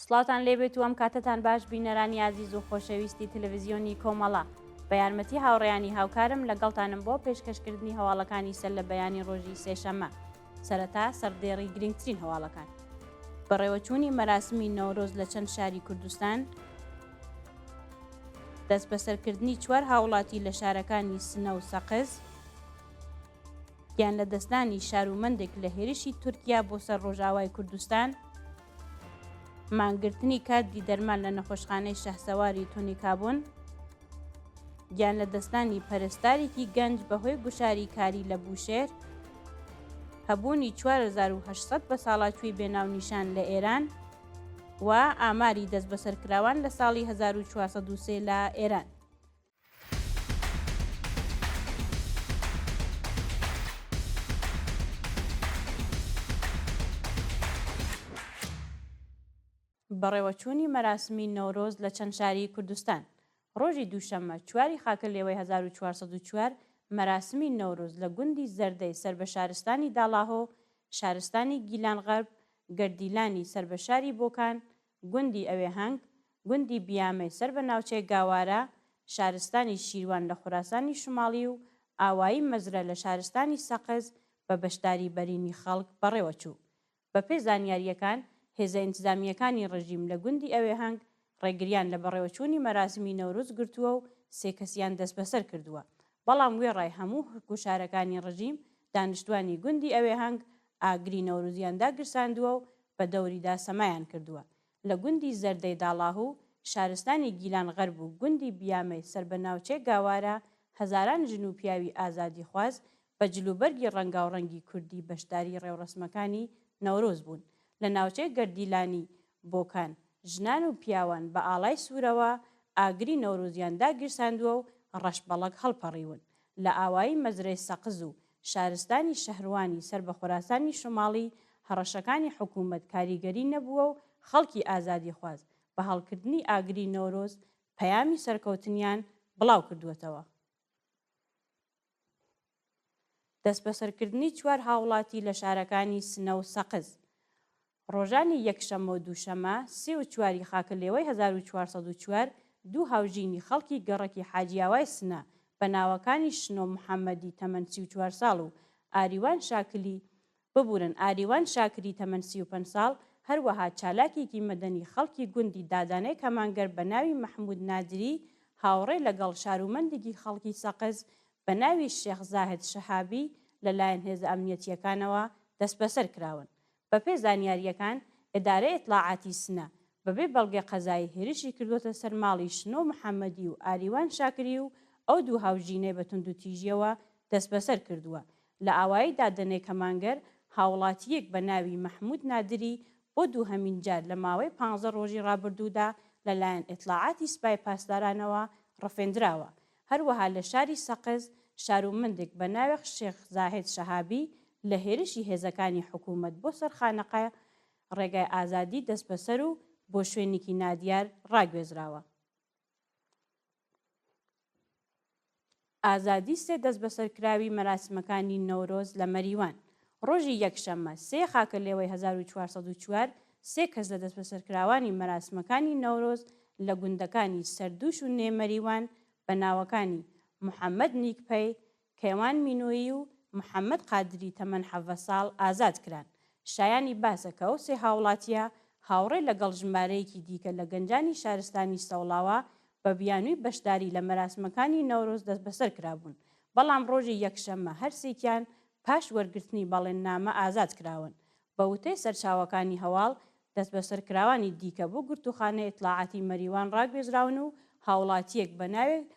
سڵاوتان لێبێت و ئەم کاتەتان باش بینەرانی ئازیز و خۆشەویستی تەلەڤزیۆنی کۆمەڵە. بە یارمەتی هاوڕێیانی هاوکارم لەگەڵتانم بۆ پێشکەشکردنی هەواڵەکانی سەر لە بەیانی ڕۆژی سێشەممە. سەرەتا سەردێڕی گرنگترین هەواڵەکان. بەڕێوەچوونی مەراسمی نەورۆز لە چەند شاری کوردستان، دەستبەسەرکردنی چوار هاوڵاتی لە شارەکانی سنە و سەقز، گیانلەدەستدانی شارومەندێک لە هێرشی تورکیا بۆ سەر ڕۆژاوای کوردستان، مانگرتنی کادری دەرمان لە نەخۆشخانەی شەهسەواری تونیکابون، گیانلەدەستدانی پەرستارێکی گەنج بەهۆی گوشاری کاری لە بوشێر، هەبوونی 4800 بەساڵاچووی بێناونیشان لە ئێران و ئاماری دەستبەسەرکراوان لە ساڵی 1403 لە ئێران. بەڕێوەچوونی مەراسمی نەورۆز لە چەند شاری کوردستان ڕۆژی دووشەممە چواری خاکەلێوەی 1404 مەراسمی نەورۆز لە گوندی زەردەی سەر بە شارستانی داڵاهۆ، شارستانی گیلانغەرب، گردیلانی سەر بە شاری بۆکان، گوندی ئەوێهەنگ، گوندی بیامەی سەر بە ناوچەی گاوارە، شارستانی شیروان لە خوراسانی شوماڵی و ئاوایی مەزرە لە شارستانی سەقز بە بەشداری بەرینی خەڵک بەڕێوە چوو. بەپێی زانیارییەکان، هێزە ئینتزامییەکانی ڕژیم لە گوندی ئەوێهەنگ ڕێگریان لە بەڕێوەچوونی مەراسمی نەورۆز گرتووە و سێ کەسیان دەستبەسەر کردووە. بەڵام وێڕای هەموو گوشارەکانی ڕژیم، دانیشتوانی گوندی ئەوێهەنگ ئاگری نەورۆزیان داگیرساندووە و بە دەوریدا سەمایان کردووە. لە گوندی زەردەی داڵاهو، شارستانی گیلان غەرب و گوندی بیامەی سەر بە ناوچەی گاوارە، هەزاران ژن و پیاوی ئازادیخواز بە جلوبەرگی ڕەنگاوڕەنگی کوردی بەشداری ڕێوڕەسمەکانی نەورۆز بوون. لە ناوچەی گردیلانی بۆکان، ژنان و پیاوان بە ئاڵای سوورەوە ئاگری نەورۆزیان داگیرساندووە و ڕەشبەڵەک هەڵپەڕیون. لە ئاوایی مەزرەی سەقز و شارستانی شەهروانی سەر بە خوراسانی شوماڵی، هەڕەشەکانی حکوومەت کاریگەری نەبووە و خەڵکی ئازادیخواز بە هەڵکردنی ئاگری نەورۆز پەیامی سەرکەوتنیان بڵاو کردووەتەوە. دەستبەسەرکردنی چوار هاوڵاتی لە شارەکانی سنە و سەقز ڕۆژانی یەکشەممە و دووشەممە سێ و چواری خاکەلێوەی 1404 دوو هاوژینی خەڵکی گەڕەکی حاجیاوای سنە بە ناوەکانی شنۆ محەممەدی تەمەن 34 ساڵ و ئاریوان شاکلی ببورن ئاریوان شاکری تەمەن 35 ساڵ، هەروەها چالاکێکی مەدەنی خەڵکی گوندی دادانەی کەمانگەر بە ناوی مەحموود نادری هاوڕێ لەگەڵ شارومەندێکی خەڵکی سەقز بە ناوی شێخ زاهد شەهابی لە لایەن هێزە ئەمنیەتییەکانەوە دەستبەسەر کراون. بەپێی زانیارییەکان، ئیدارەی ئیتڵاعاتی سنە بەبێ بەڵگەی قەزایی هێرشی کردووەتە سەر ماڵی شنۆ محەمەدی و ئاریوان شاکری و ئەو دوو هاوژینەی بە توندوتیژییەوە دەستبەسەر کردووە. لە ئاوایی دادەنێ کەمانگەر، هاوڵاتییەک بە ناوی مەحموود نادری بۆ دووهەمین جار لە ماوەی پانزە ڕۆژی ڕابردوودا لەلایەن ئیتڵاعاتی سپای پاسدارانەوە ڕفێندراوە. هەروەها لە شاری سەقز، شارومەندێک بە ناوێخ شێخ زاهێد شەهابی لە هێرشی هێزەکانی حکوومەت بۆ سەر خانەقای ڕێگای ئازادی دەستبەسەر و بۆ شوێنێکی نادیار ڕاگوێزراوە. ئازادی سێ دەستبەسەرکراوی مەراسمەکانی نەورۆز لە مەریوان ڕۆژی یەکشەممە سێ خاکەلێوەی 1404 سێ کەس لە دەستبەسەرکراوانی مەراسمەکانی نەورۆز لە گوندەکانی سەردووش و نێ مەریوان بە ناوەکانی محەممەد نیکپەی، کەیوان مینۆیی و محەممەد قادری تەمەن 17 ساڵ ئازاد کران. شایانی باسە کە ئەو سێ هاوڵاتییە هاوڕێ لەگەڵ ژمارەیەکی دیکە لە گەنجانی شارستانی سەوڵاوا بە بیانووی بەشداری لە مەراسمەکانی نەورۆز دەستبەسەر کرابوون، بەڵام ڕۆژی یەکشەممە هەرسێکیان پاش وەرگرتنی بەڵێننامە ئازاد کراون. بە وتەی سەرچاوەکانی هەواڵ، دەستبەسەرکراوانی دیکە بۆ گرتووخانەی ئیتڵاعاتی مەریوان ڕاگوێزراون و هاوڵاتییەک بە ناوێک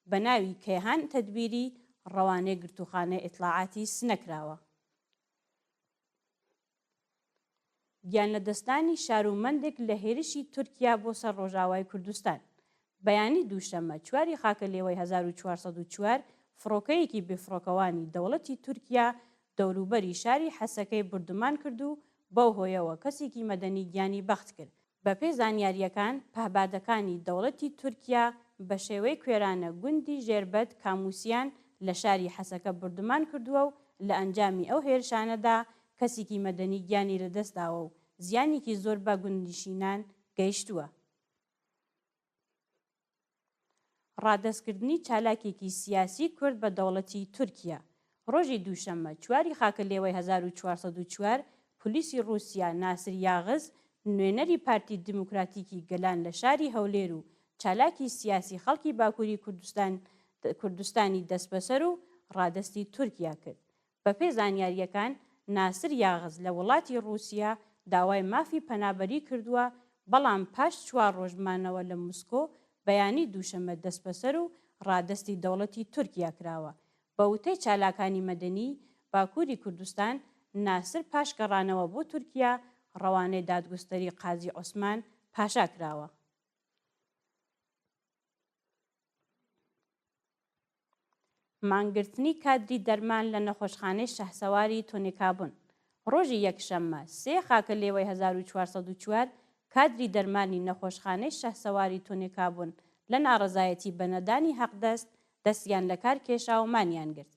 بە ناوی کەیهان تەدبیری ڕەوانەی گرتووخانەی ئیتڵاعاتی سنە کراوە. گیانلەدەستدانی شارومەندێک لە هێرشی تورکیا بۆ سەر ڕۆژاوای کوردستان. بەیانی دووشەممە چواری خاکەلێوەی 1404 فڕۆکەیەکی بێفڕۆکەوانی دەوڵەتی تورکیا دەوروبەری شاری حەسەکەی بوردومان کرد و بەو هۆیەوە کەسێکی مەدەنی گیانی بەخت کرد. بەپێی زانیارییەکان پەهبادەکانی دەوڵەتی تورکیا بە شێوەی کوێرانە گوندی ژێربەد کاموسیان لە شاری حەسەکە بوردومان کردووە و لە ئەنجامی ئەو هێرشانەدا کەسێکی مەدەنی گیانی لەدەستداوە و زیانێکی زۆر بە گوندنشینان. گەیشتووە. ڕادەستکردنی چالاکێکی سیاسی کورد بە دەوڵەتی تورکیا ڕۆژی دووشەممە چواری خاکەلێوەی 1404 پولیسی ڕووسیا ناسر یاغز نوێنەری پارتی دیموکراتیکی گەلان لە شاری هەولێر و چالاکی سیاسی خەڵکی باکووری کوردستان کوردستانی دەستبەسەر و ڕادەستی تورکیا کرد. بەپێی زانیارییەکان، ناسر یاغز لە وڵاتی ڕووسیا داوای مافی پەنابەری کردووە، بەڵام پاش چوار ڕۆژ مانەوە لە مسکۆ، بەیانی دووشەممە دەستبەسەر و ڕادەستی دەوڵەتی تورکیا کراوە. بە وتەی چالاکانی مەدەنیی باکووری کوردستان، ناسر پاش گەڕانەوە بۆ تورکیا، ڕەوانەی دادگوستەری قازی عوسمان پاشا کراوە. مانگرتنی کادری دەرمان لە نەخۆشخانەی شەهسەواری تونیکابون ڕۆژی یەکشەممە سێ خاکەلێوەی 1404 کادری دەرمانی نەخۆشخانەی شەهسەواری تونیکابون لە ناڕەزایەتی بە نەدانی حەقدەست دەستیان لەکار کێشا و مانیان گرت.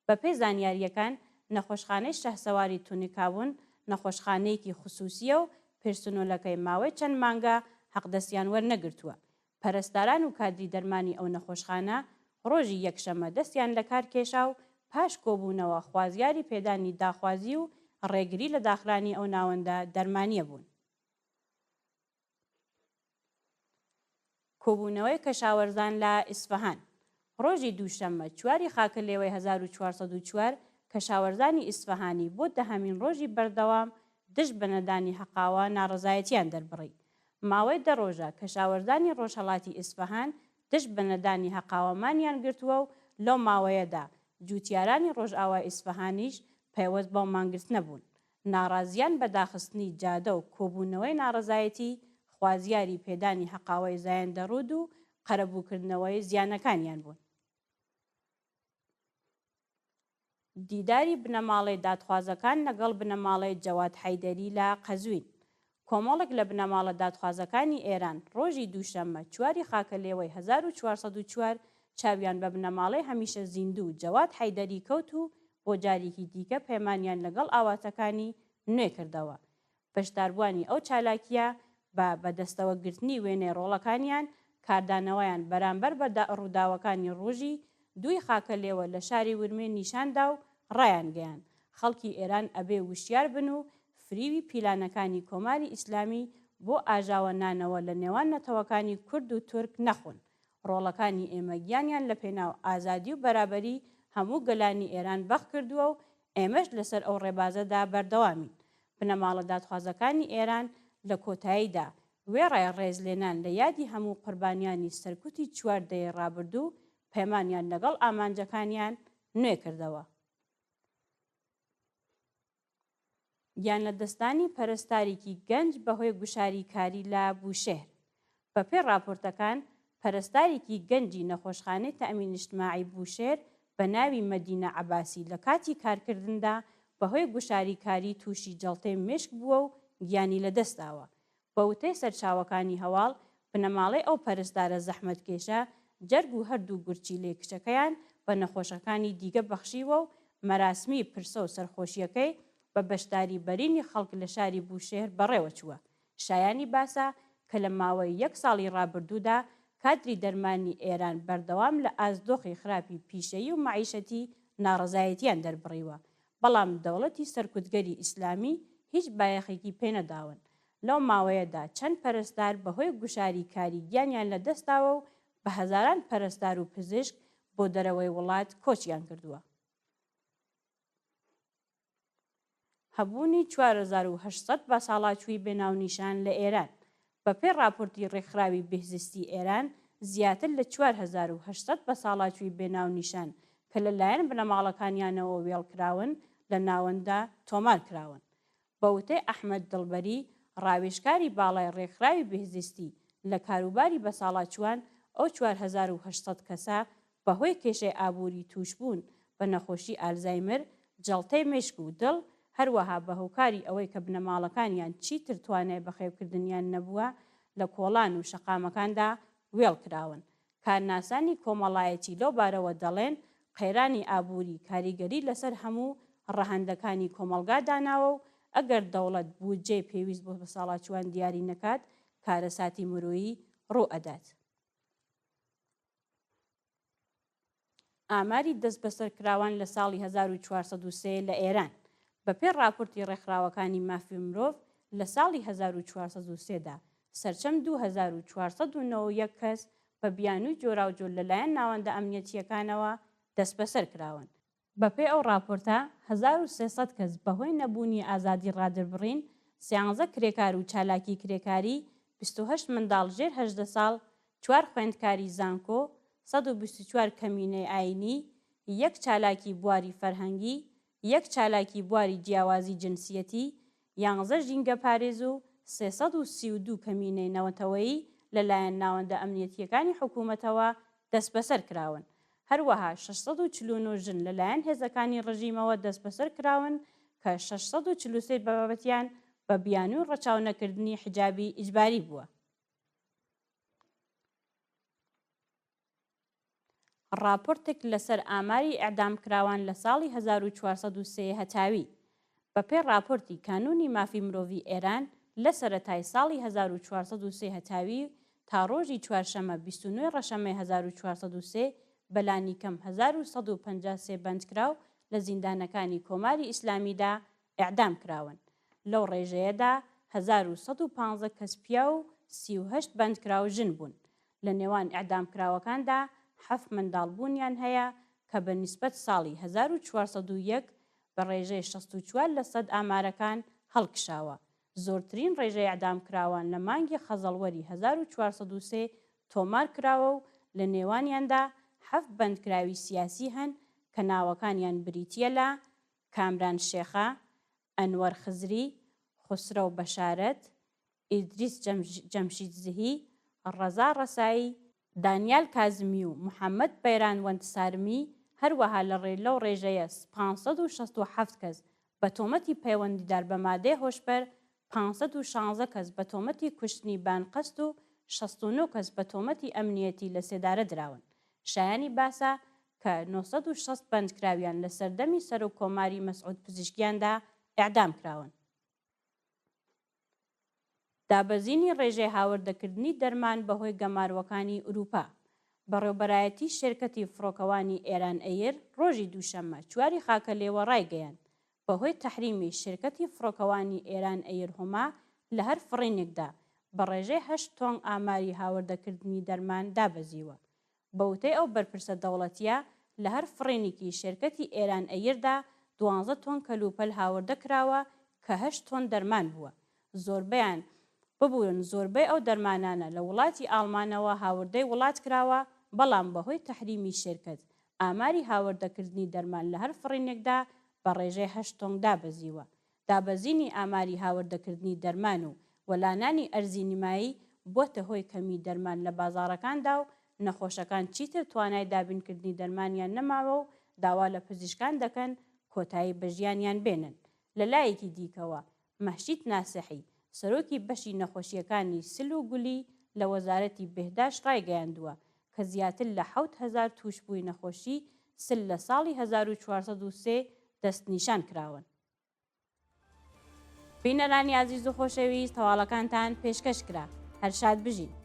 بەپێی زانیارییەکان نەخۆشخانەی شەهسەواری تونیکابون نەخۆشخانەیەکی خسوسییە و پرسنۆلەکەی ماوەی چەند مانگە حەقدەستیان وەرنەگرتووە. پەرستاران و کادری دەرمانی ئەو نەخۆشخانە ڕۆژی یەکشەممە دەستیان لەکار کێشا و پاش کۆبوونەوە خوازیاری پێدانی داخوازی و ڕێگری لە داخرانی ئەو ناوەندە دەرمانییە بوون. کۆبوونەوەی کەشاوەرزان لە ئیسفەهان ڕۆژی دووشەممە چواری خاکەلێوەی 1404 کەشاوەرزانی ئیسفەهانی بۆ دەهەمین ڕۆژی بەردەوام دژ بە نەدانی حەقاوە ناڕەزایەتیان دەربڕی. ماوەی دە ڕۆژە کەشاوەرزانی ڕۆژهەڵاتی ئیسفەهان دژ بە نەدانی حەقاوە مانیان گرتووە و لەو ماوەیەدا جووتیارانی ڕۆژئاوای ئیسفەهانیش پەیوەست بەو مانگرتنە بوون. ناڕازیان بە داخستنی جادە و کۆبوونەوەی ناڕەزایەتی خوازیاری پێدانی حەقاوەی زایەندەڕوود و قەرەبووکردنەوەی زیانەکانیان بوون. دیداری بنەماڵەی دادخوازەکان لەگەڵ بنەماڵەی جەواد حەیدەری لە قەزوین. کۆمەڵێک لە بنەماڵە دادخوازەکانی ئێران ڕۆژی دووشەممە چواری خاکەلێوەی 1404 چاویان بە بنەماڵەی هەمیشە زیندوو جەواد حەیدەری کەوت و بۆ جارێکی دیکە پەیمانیان لەگەڵ ئاواتەکانی نوێ کردەوە. بەشداربووانی ئەو چالاکییە بە بەدەستەوە گرتنی وێنەی ڕۆڵەکانیان کاردانەوەیان بەرامبەر بە ڕووداوەکانی ڕۆژی دووی خاکەلێوە لە شاری ورمێ نیشان دا و ڕایانگەیاند خەڵکی ئێران ئەبێ وشیار بن و فریوی پیلانەکانی کۆماری ئیسلامی بۆ ئاژاوە نانەوە لە نێوان نەتەوەکانی کورد و تورک نەخۆن. ڕۆڵەکانی ئێمە گیانیان لە پێناو ئازادی و بەرابەری هەموو گەلانی ئێران بەخت کردووە و ئێمەش لەسەر ئەو ڕێبازەدا بەردەوامین. بنەماڵە دادخوازەکانی ئێران لە کۆتاییدا وێڕای ڕێزلێنان لە یادی هەموو قوربانیانی سەرکوتی چوار دەیەی ڕابردوو، پەیمانیان لەگەڵ ئامانجەکانیان نوێ کردەوە. گیانلەدەستدانی پەرستارێکی گەنج بەهۆی گوشاری کاری لە بوشێهر. بەپێی ڕاپۆرتەکان، پەرستارێکی گەنجی نەخۆشخانەی تەئمین ئیجتماعی بوشێهر بە ناوی مەدینە عەباسی لە کاتی کارکردندا بەهۆی گوشاری کاری تووشی جەڵتەی مێشک بووە و گیانی لەدەستداوە. بە وتەی سەرچاوەکانی هەواڵ، بنەماڵەی ئەو پەرستارە زەحمەتکێشە جەرگ و هەردوو گورچیلەی کچەکەیان بە نەخۆشەکانی دیگە بەخشیوە و مەراسمی پرسە و سەرخۆشییەکەی بە بەشداری بەرینی خەڵک لە شاری بوشێهر بەڕێوەچووە. شایانی باسە کە لە ماوەی یەک ساڵی ڕابردوودا کادری دەرمانی ئێران بەردەوام لە ئاست دۆخی خراپی پیشەیی و مەعیشەتی ناڕەزایەتییان دەربڕیوە، بەڵام دەوڵەتی سەرکوتگەری ئیسلامی هیچ بایەخێکی پێنەداون. لەو ماوەیەدا چەند پەرستار بەهۆی گوشاری کاری گیانیان لەدەستداوە و بە هەزاران پەرستار و پزیشک بۆ دەرەوەی وڵات کۆچیان کردووە. هەبوونی 4800 بەساڵاچووی بێ ناونیشان لە ئێران. بەپێی ڕاپۆرتی ڕێکخراوی بێهزیستی ئێران، زیاتر لە 4800 بەساڵاچووی بێ ناونیشان کە لە لایەن بنەماڵەکانیانەوە وێڵ کراون لە ناوەنددا تۆمار کراون. بە وتەی ئەحمەد دڵبەری، ڕاوێژکاری باڵای ڕێکخراوی بێهزیستی لە کاروباری بەساڵاچووان، ئەو 4800 کەسە بەهۆی کێشەی ئابووری تووشبوون بە نەخۆشی ئالزایمر، جەڵتەی مێشک و دڵ، هەروەها بە هۆکاری ئەوەی کە بنەماڵەکانیان چیتر توانای بەخێوکردنیان نەبووە، لە کۆڵان و شەقامەکاندا وێڵ کراون. کارناسانی کۆمەڵایەتی لەو بارەوە دەڵێن، قەیرانی ئابووری کاریگەری لەسەر هەموو ڕەهەندەکانی کۆمەڵگا داناوە و ئەگەر دەوڵەت بودجەی پێویست بۆ بەساڵاچووان دیاری نەکات، کارەساتی مرۆیی ڕوو ئەدات. ئاماری دەستبەسەرکراوان لە ساڵی 1403 لە ئێران بەپێی ڕاپۆرتی ڕێکخراوەکانی مافی مرۆڤ لە ساڵی 1403 دا سەرجەم 2491 کەس بە بیانووی جۆراوجۆر لەلایەن ناوەندە ئەمنیەتییەکانەوە دەستبەسەر کراون. بەپێی ئەو ڕاپۆرتە، 1300 کەس بەهۆی نەبوونی ئازادی ڕادربڕین، سیانزە کرێکار و چالاکی کرێکاری، 28 منداڵ ژێر 18 ساڵ، چوار خوێندکاری زانکۆ، 124 کەمینەی ئایینی، یەک چالاکی بواری فەرهەنگی، یەک چالاکی بواری جیاوازی جنسیەتی، یانزە ژینگەپارێز و 332 کەمینەی نەتەوەیی لەلایەن ناوەندە ئەمنیەتییەکانی حکوومەتەوە دەستبەسەر کراون. هەروەها 649 ژن لەلایەن هێزەکانی ڕژیمەوە دەستبەسەر کراون کە 643 بابەتیان بە بیانووی ڕەچاو نەکردنی حیجابی ئیجباری بووە. ڕاپۆرتێک لەسەر ئاماری ئێعدامکراوان لە ساڵی 1403 هەتاوی. بەپێی ڕاپۆرتی کانوونی مافی مرۆڤی ئێران، لە سەرەتای ساڵی 1403 هەتاوی تا ڕۆژی چوارشەمە 29 ڕەشەمەی 1403 بەلانیکەم 1153 بەندکراو لە زیندانەکانی کۆماری ئیسلامیدا ئێعدام کراون. لەو ڕێژەیەدا 1115 کەس پیاو و 38 بەندکراو ژن بوون. لە نێوان ئێعدامکراوەکاندا حەفت منداڵ بوونیان هەیە کە بە نیسبەت ساڵی 1401 بە ڕێژەی 64 لەسەد ئامارەکان هەڵکشاوە. زۆرترین ڕێژەی ئێعدامکراوان لە مانگی خەزەڵوەری 1403 تۆمار کراوە و لە نێوانیاندا حەفت بەندکراوی سیاسی هەن کە ناوەکانیان بریتییە لە، کامران شێخە، ئەنوەر خزری، خوسرەو بەشارەت، ئیدریس جەمشیدزهی، ڕەزا ڕەسایی، دانیال کازمی و محەمەد بەیرانوەند سارمی، هەروەها لە لەو ڕێژەیە 567 کەس بە تۆمەتی پەیوەندیدار بە مادەی هۆشبەر، 516 کەس بە تۆمەتی کوشتنی بەئەنقەست و 69 کەس بە تۆمەتی ئەمنیەتی لەسێدارە دراون. شایانی باسە کە 960 بەندکراویان لە سەردەمی سەرۆک کۆماری مەسعود پزیشکیاندا ئێعدام کراون. دابەزینی ڕێژەی هاوردەکردنی دەرمان بەهۆی گەماروەکانی ئورووپا. بەڕێوبەرایەتی شێرکەتی فڕۆکەوانی ئێران ئەیر ڕۆژی دووشەممە چواری خاکەلێوە ڕایگەیاند، بەهۆی تەحریمی شێرکەتی فڕۆکەوانی ئێران ئەیر هۆما لە هەر فڕینێکدا بە ڕێژەی هەشت تۆن ئاماری هاوردەکردنی دەرمان دابەزیوە. بە وتەی ئەو بەرپرسە دەوڵەتییە، لە هەر فڕینێکی شێرکەتی ئێران ئەیردا دوانزە تۆن کەلوپەل هاوردە کراوە کە هەشت تۆن دەرمان بووە. زۆربەیان، ببورن زۆربەی ئەو دەرمانانە لە وڵاتی ئاڵمانەوە هاوردەی وڵات کراوە، بەڵام بەهۆی تەحریمی شێرکەت، ئاماری هاوردەکردنی دەرمان لە هەر فڕینێکدا بە ڕێژەی هەشت تۆن دابەزیوە. دابەزینی ئاماری هاوردەکردنی دەرمان و وەلانانی ئەرزی نیمایی بووەتە هۆی کەمیی دەرمان لە بازاڕەکاندا و نەخۆشەکان چیتر توانای دابینکردنی دەرمانیان نەماوە و داوا لە پزیشکان دەکەن کۆتایی بە ژیانیان بێنن. لە لایەکی دیکەوە، مەهشید ناسحی، سەرۆکی بەشی نەخۆشییەکانی سل و گولی لە وەزارەتی بێهداشت ڕایگەیاندووە کە زیاتر لە 7000 تووشبووی نەخۆشی سل لە ساڵی 1403 دەستنیشان کراون. بینەرانی ئازیز و خۆشەویست هەواڵەکانتان پێشکەش کرا. هەر شاد بژین.